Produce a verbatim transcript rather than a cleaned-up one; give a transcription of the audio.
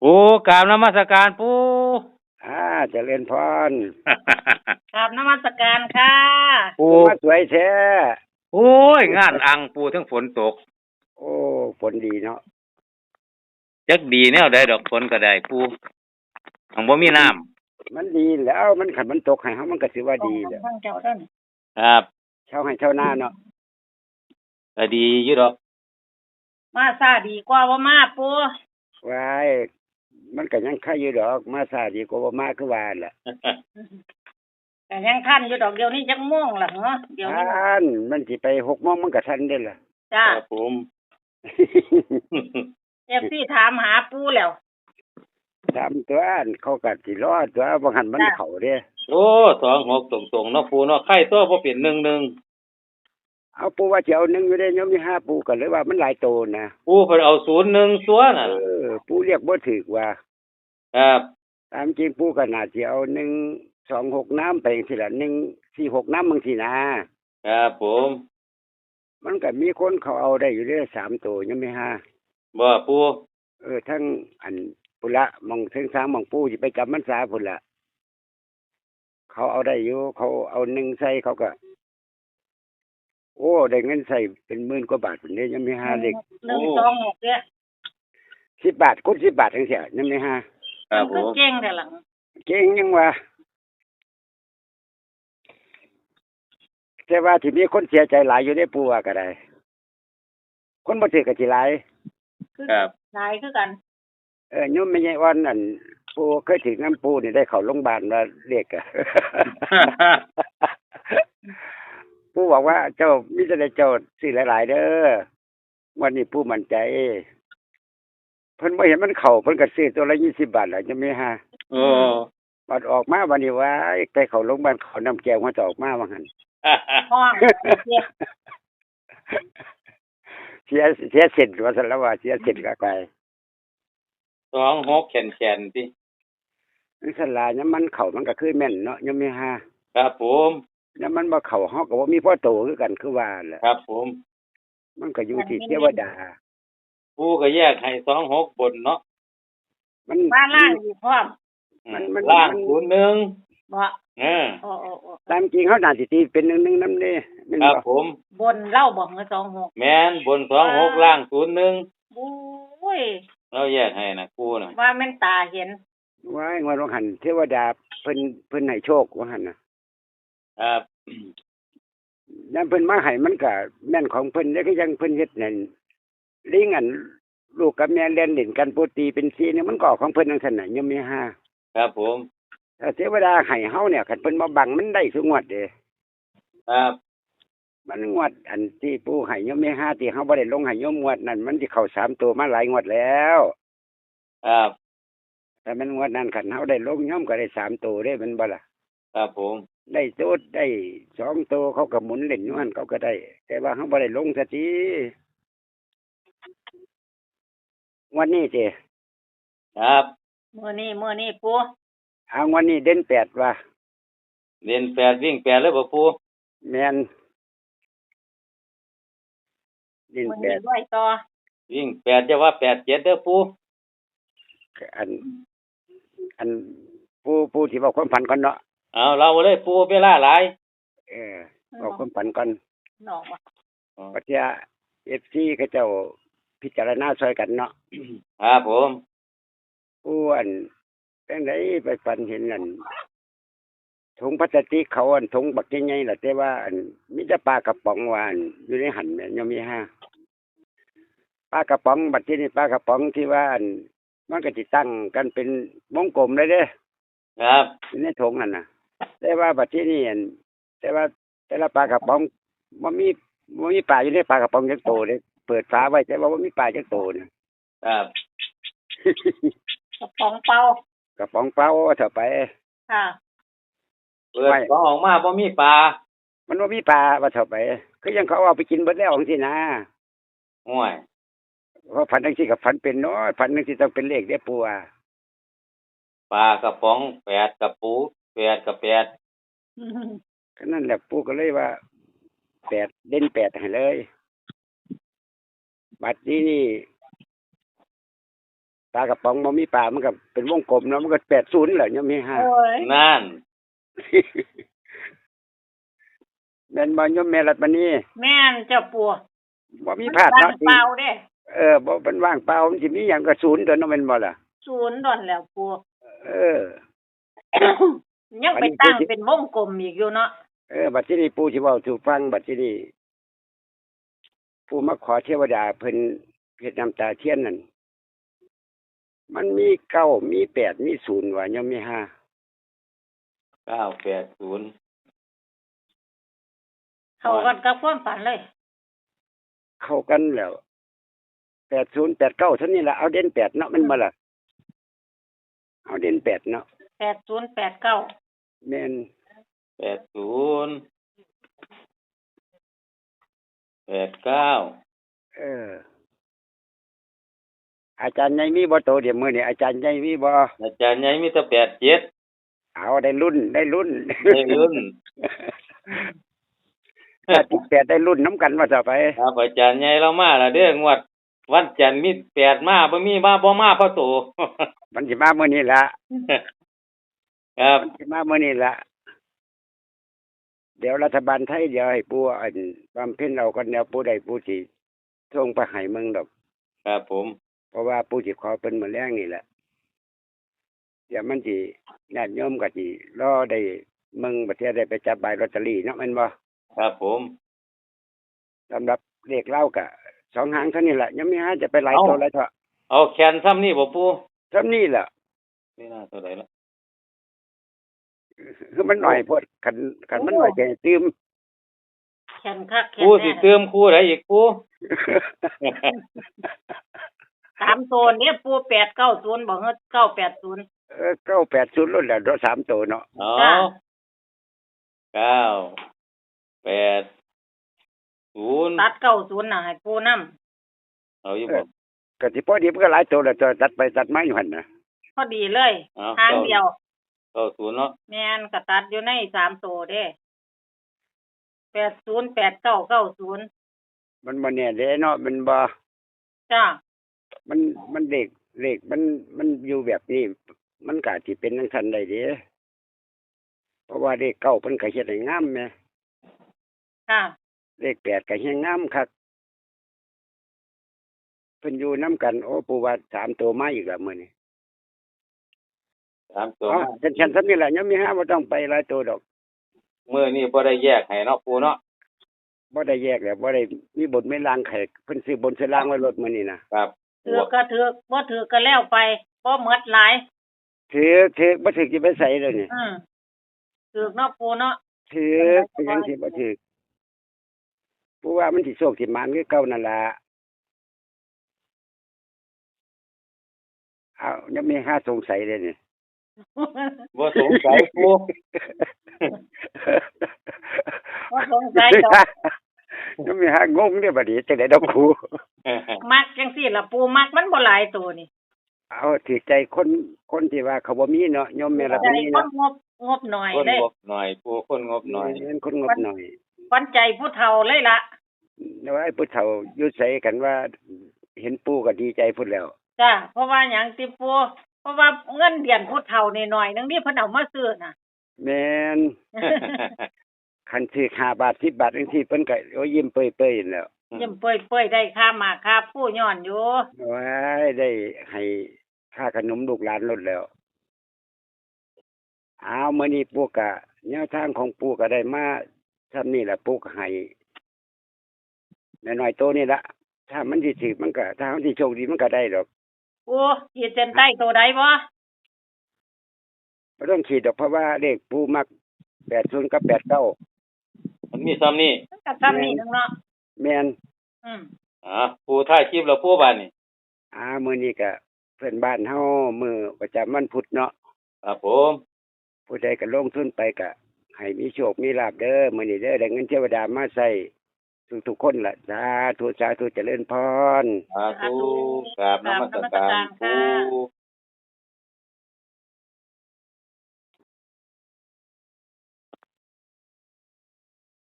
โอ้ กราบนมัสการปู่ อ่า เจริญพร กราบนมัสการค่ะ ปู่ มาสวยแท้ โอ้ย งานอังปู่ ทั้งฝนตก โอ้ ฝนดีเนาะ จักดีแนวใดดอก ฝนก็ได้ปู่ หั้งบ่มีน้ำ มันดีแล้ว มัน คันมันตกให้เฮา มันก็ถือว่าดีแล้ว เจ้าเด้อ ครับ ชาวไร่ชาวนาเนาะ ก็ดีอยู่ดอก มาช้าดีกว่าบ่มาปู่ ว้าย มันก็ยังไคอยู่ดอก มาช้าดีกว่าบ่มาคือว่าหั่นล่ะ ก็ยังทันอยู่ดอก เดี๋ยวนี้จักโมงล่ะเหรอ เดี๋ยวนี้ ทัน มันสิไปหกโมงมันก็ทันเด้ล่ะ จ้า ครับผม เอฟซี ถามหาปู่แล้ว ถามตัว อันเขาก็สิรอตัว บ่หั้นมัน จ้ะ เข้าเด้ โอ้ สองหก ตรงๆ เนาะปู่เนาะ ไคตัวบ่เป็นหนึ่งหนึ่ง เอาปู่ว่าสิเอาหนึ่งอยู่เด้ โยมมีห้า ปู่ก็เลยว่ามันหลายโตนะ ปู่เพิ่นเอาศูนย์หนึ่งตัวน่ะ เออ ปู่เรียกบ่ถูกว่า ครับ ตามจริงปู่ก็น่าสิเอาหนึ่งสองหกนำไปจังซี้ล่ะ หนึ่งสี่หกนำจังซี้นะ ครับผม มันก็มีคนเขาเอาได้อยู่เด้ สามโต โยมมีห้า บ่ปู่ เออ ทั้งอันพุ้นละ หม่องเทิงซางหม่องปู่สิไปจำพรรษาพุ้นละ เขาเอาได้อยู่ เขาเอาหนึ่งใส่เขาก็ โอ้ ได้เงินใส่เป็นหมื่นกว่าบาทพุ้นเด้ โยมมีห้า เลข หนึ่งสองหกเนี่ย สิบบาท คูณสิบบาทจังซี้ โยมมีห้า ครับผม มันคือเก่งแท้ล่ะ เก่งหยังวะ แต่ว่าสิมีคนเสียใจหลายอยู่เด้ ปู่ว่าก็ได้ คนบ่ถืกก็สิหลาย คือ ครับ หลายคือกัน เออ โยมแม่ใหญ่อ่อน อัน ปู่เคยถืกนำปู่นี่ ได้เข้าโรงพยาบาลว่าเลขอะ ปู่บอกว่า เจ้ามีแต่ได้เจ้าซื้อหลายๆ เด้อ งวดนี้ปู่มั่นใจ เพิ่นบ่เห็นมันเข้า เพิ่นก็ซื้อตัวละยี่สิบบาทล่ะ โยมมีห้า โอ้ บัดออกมาบัดนี้ ว้าย ไปเข้าโรงพยาบาล เข้าน้ำแกงหัวจะออกมาว่าหั่น ฮ้อง เสีย เสียเส้นว่าซั่นละว่า เสียเส้นก็ไป สองหก แขนๆ ติ จังซั่นล่ะ ยามมันเข้ามันก็คือแม่นเนาะ โยมมีห้า ครับผม ยามมันบ่เข้า เฮาก็บ่มีพอโตคือกัน คือว่าแหละ ครับผม มันก็อยู่ที่เทวดา ปู่ก็แยกให้สองหกบนเนาะ มัน มาล่างอีกพร้อม อืม มัน มัน ล่าง มัน ศูนย์หนึ่ง บ่ เออ โอ้ โอ้ โอ้ ตามจริงเฮาน่าสิตีเป็นหนึ่งหนึ่งนำเด้ แม่นบ่ ครับผม บนลาวบ่ เหรอ สองหก แม่น บน สองหก อ่า ล่าง ศูนย์หนึ่ง โอ้ย ลาวแยกให้นะ ปู่น่ะ ว่าแม่นตาเห็น ว้าย งวดว่าหั่น เทวดาเพิ่น เพิ่นให้โชคว่าหั่นน่ะ ครับ ยามเพิ่นมาให้มันก็แม่นของเพิ่นเด้ คือจั่งเพิ่นเฮ็ดนั่น ลิงอันลูกกับแม่แล่นเล่นกัน ปู่ตีเป็นสี่นี่ มันก็ออกของเพิ่นจั่งซั่นน่ะ โยมมีห้า ครับผม ถ้าเทวดาให้เฮาเนี่ย คันเพิ่นมาบังมันได้ซุงวดเด้ ครับ มันงวดอันที่ปู่ให้โยมมีห้า ที่เฮาบ่ได้ลงให้โยมงวดนั้น มันสิเข้าสามโตมาหลายงวดแล้ว ครับ แต่แม่นงวดนั้นคันเฮาได้ลง โยมก็ได้สามโตเด้ แม่นบ่ล่ะ ครับผม ได้โตด ได้สองโต เขาก็หมุนเล่นอยู่หั่น เขาก็ได้ แต่ว่าเฮาบ่ได้ลงซะติ งวดนี้ติ ครับ มื้อนี้ มื้อนี้ปู่ เอา งวดนี้เด่นแปดว่ะ เด่นแปด วิ่งแปดเลยบ่ปู่ แม่น วิ่ง มื้อนี้ แปด รวยต่อ วิ่งแปด อย่าว่าแปดเจ็ดเด้อปู่ อัน อัน ปู่ ปู่สิเว้าความฝันก่อนเนาะ เอา เล่าเลยปู่ เวลาหลาย เออ เว้าความฝันก่อน น้องว่า อ๋อ บางเทื่อ เอฟซี เขาเจ้าพิจารณาช่วยกันเนาะ ครับผม ปู่ อัน จั่งใดไปฝันเห็นอัน ถุงพลาสติกเขาอัน ถุงบักใหญ่ๆล่ะ แต่ว่าอัน มีแต่ปลากระป๋องว่าอัน อยู่ในหั่นแหม โยมมีห้า ปลากระป๋อง บัดทีนี้ปลากระป๋องที่ว่าอัน มันก็สิตั้งกันเป็นวงกลมเลยเด้ ครับ อยู่ในถุงนั่นน่ะ แต่ว่าบัดทีนี้อัน แต่ว่าแต่ละปลากระป๋อง บ่มี บ่มีปลาอยู่ในปลากระป๋องจักโตเด้ เปิดฝาไว้ แต่ว่าบ่มีปลาจักโตนี่ ครับ กระป๋องเปล่า กระป๋องเปล่าว่าเถาะไป ค่ะ เปิด ไม่ กระป๋องออกมาบ่มีปลา มันบ่มีปลาว่าเถาะไป คือจั่งเขาเอาไปกินเบิดแล้วจั่งซี้นะ โอ้ย เพราะฝันจั่งซี้ก็ฝันเป็นเนาะ ฝันจั่งซี้ต้องเป็นเลขเด้อปู่ว่า ปลากระป๋องแปด กระปูแปด กระแปด ก็นั่นแหละ ปู่ก็เลยว่า แปด เด่นแปดให้เลย บัดนี้นี่ ปลากระป๋องบ่มีปลา มันก็เป็นวงกลมเนาะ มันก็แปดศูนย์แหละ โยมเฮฮา โอ้ย นั่น แม่นบ่โยมแม่รัตมณี แม่นเจ้าปู่ บ่มีพลาดเนาะ มันว่างเปล่าเด้ เออ บ่ มันว่างเปล่า มันสิมีหยังก็ศูนย์ตัวเนาะ แม่นบ่ล่ะ ศูนย์โดนแล้วปู่ เออ ยังไปตั้งเป็นวงกลมอีกอยู่เนาะ เออ บัดทีนี้ปู่สิเว้าสู่ฟัง บัดทีนี้ ผู้มาขอเทวดาเพิ่นเฮ็ดน้ำตาเทียนนั่น มันมีเก้า มีแปด มีศูนย์ ว่าโยมเฮฮา เก้าแปดศูนย์ เข้ากันกับความฝันเลย เข้ากันแล้ว แปดศูนย์ แปดเก้า เท่านี้ล่ะ เอาเด่นแปดเนาะ แม่นบ่ล่ะ เอาเด่นแปดเนาะ แปดศูนย์ แปดเก้า แม่น แปดศูนย์ แปดเก้า เออ อาจารย์ใหญ่มีบ่โตเดียวมื้อนี้ อาจารย์ใหญ่มีบ่ อาจารย์ใหญ่มีแต่แปดเจ็ด เอา ได้ลุ้น ได้ลุ้น ได้ลุ้น ถ้าติดแปดได้ลุ้นนำกันว่าต่อไป ครับ อาจารย์ใหญ่ลาวมาแล้วเด้อ งวดวันจันทร์มีแปดมา บ่มีมา บ่มาพอโต มันสิมามื้อนี้ล่ะ ครับ มันสิมามื้อนี้ล่ะ เดี๋ยวรัฐบาลไทย เดี๋ยวให้ปู่อันบำเพ็ญเอาก่อน เดี๋ยวปู่ได้ปู่สิส่งไปให้เมืองดอก ครับผม เพราะว่าปู่สิขอเพิ่นมื้อแลงนี่แหละ เดี๋ยวมันสิ ญาติโยมก็สิรอได้เมือง บัดเทื่อได้ไปจับใบลอตเตอรี่เนาะ แม่นบ่ ครับผม สำหรับเลขลาวก็สองหางเท่านี้ล่ะ ยังมีหาจะไปหลาย เอ้า ตัวหลายเถาะ เอาแขนซ้ำนี่บ่ปู่ ซ้ำนี่ล่ะ นี่น่าเท่าไหร่ละ คือมันหน่อยโพด คัน คันมันหน่อย โอ้ จะให้ตื่ม แขนคักแขน ปู่สิ แน่ ตื่มคู่ใดอีกปู่ สามตัวเนี่ยปู่ แปดเก้าศูนย์ บ่ เก้าแปดศูนย์ เออ เก้าแปดศูนย์ โลดแหละเนาะ สามตัวเนาะ อ๋อ จ้า เก้าแปดศูนย์ ตัดเก้าศูนย์น่ะให้ปู่นำ เอาอยู่บ่ เออ ก็สิพอดี มันก็หลายตัวแหละ ตัวตัดไปตัดมาอยู่หั่นน่ะ พอดีเลย เอา หางเดียว เก้าศูนย์เนาะ แม่น ก็ตัดอยู่ในสามตัวเด้ แปดศูนย์ แปดเก้า เก้าศูนย์ มันบ่แน่เด้เนาะ มันบ่ จ้า มัน มันเลข เลขมัน มันอยู่แบบนี้ มันก็อาจสิเป็นจั่งซั้นได้เด้ เพราะว่าเลขเก้าเพิ่นก็เฮ็ดให้งามแหม ค่ะ เลขแปดก็แฮงงามคัก เพิ่นอยู่นำกัน โอ้ ปู่ว่าสามตัวมาอีกแล้วมื้อนี้ สามตัว เอา มา แขนๆ ส่ำนี้ล่ะ ยังมีหา บ่ต้องไปหลายตัวดอก มื้อนี้บ่ได้แยกให้เนาะปู่เนาะ บ่ได้แยกแล้ว บ่ได้มีบนมีล่างให้ เพิ่นซื้อบนซื้อล่างไว้โลดมื้อนี้นะ ครับ ถืกก็ถืก บ่ถืกก็แล้วไป บ่หมดหลาย ถืก ถืก บ่ถืกสิไปไสเดี๋ยวนี้ อืม ถืกเนาะปู่เนาะ ถืก เป็นหยังสิบ่ถืก ปู่ว่ามันสิโชคสิหมานคือเก่านั่นล่ะ เอา ยังมีหาสงสัยเลยนี่ บ่สงสัยปู่ บ่สงสัยดอก ยังมีหางงเด้บัดนี้ จั่งใดดอกปู่ มักจั่งซี่ล่ะปู่ มักมันบ่หลายตัวนี่ เอาถืกใจคน คนที่ว่าเขาบ่มีเนาะ โยมแม่รัตมณีเนาะ คนงบ งบหน่อย คน เด้ งบหน่อย ปู่ คนงบหน่อย แม่น คนงบหน่อย ขวัญใจผู้เฒ่าเลยล่ะ ว่าผู้เฒ่าอยู่ไส คันว่าเห็นปู่ก็ดีใจพุ้นแล้ว จ้า เพราะว่าหยังติปู่ เพราะว่าเงินเดือนผู้เฒ่านี่หน่อยหนึ่งนี่เพิ่นเอามาซื้อน่ะ แม่น คันถืกห้าบาท สิบบาทจั่งซี้ เพิ่นก็ โอ้ย ยิ้มเปื่อยๆ นั่นแหล้ว ยิ้มเปื่อยๆ ได้ค่าหมากค่าผู้ย้อนอยู่ ว้าย ได้ให้ค่าขนมลูกหลานโลดแล้ว อ้าว มื้อนี้ปู่ก็ แนวทางของปู่ก็ได้มาส่ำนี้ล่ะ ปู่ก็ให้น้อยๆ โตนี่ล่ะ ถ้ามันสิถืกมันก็ ถ้ามันสิโชคดีมันก็ได้ดอก ปู่ ขีดเส้นใต้ตัวใดบ่ บ่ต้องขีดดอก เพราะว่าเลขปู่มัก แปดศูนย์ กับ แปดเก้า มันมีส่ำนี้ มันก็ส่ำนี้หนึ่งเนาะ แม่น อืม อ่า ปู่ท้ายคลิปแล้วปู่บาดนี้ อ่า มื้อนี้ก็เพื่อนบ้านเฮา มื้อประจำวันพุธเนาะ ครับผม ผู้ใดก็ลงทุนไปก็ให้มีโชคมีลาภเด้อ มื้อนี้เด้อ ได้เงินเทวดามาใช้ทุกๆ คนล่ะ สาธุ สาธุ เจริญพร สาธุ สาธุ กราบนมัสการ กราบนมัสการค่ะ ปู่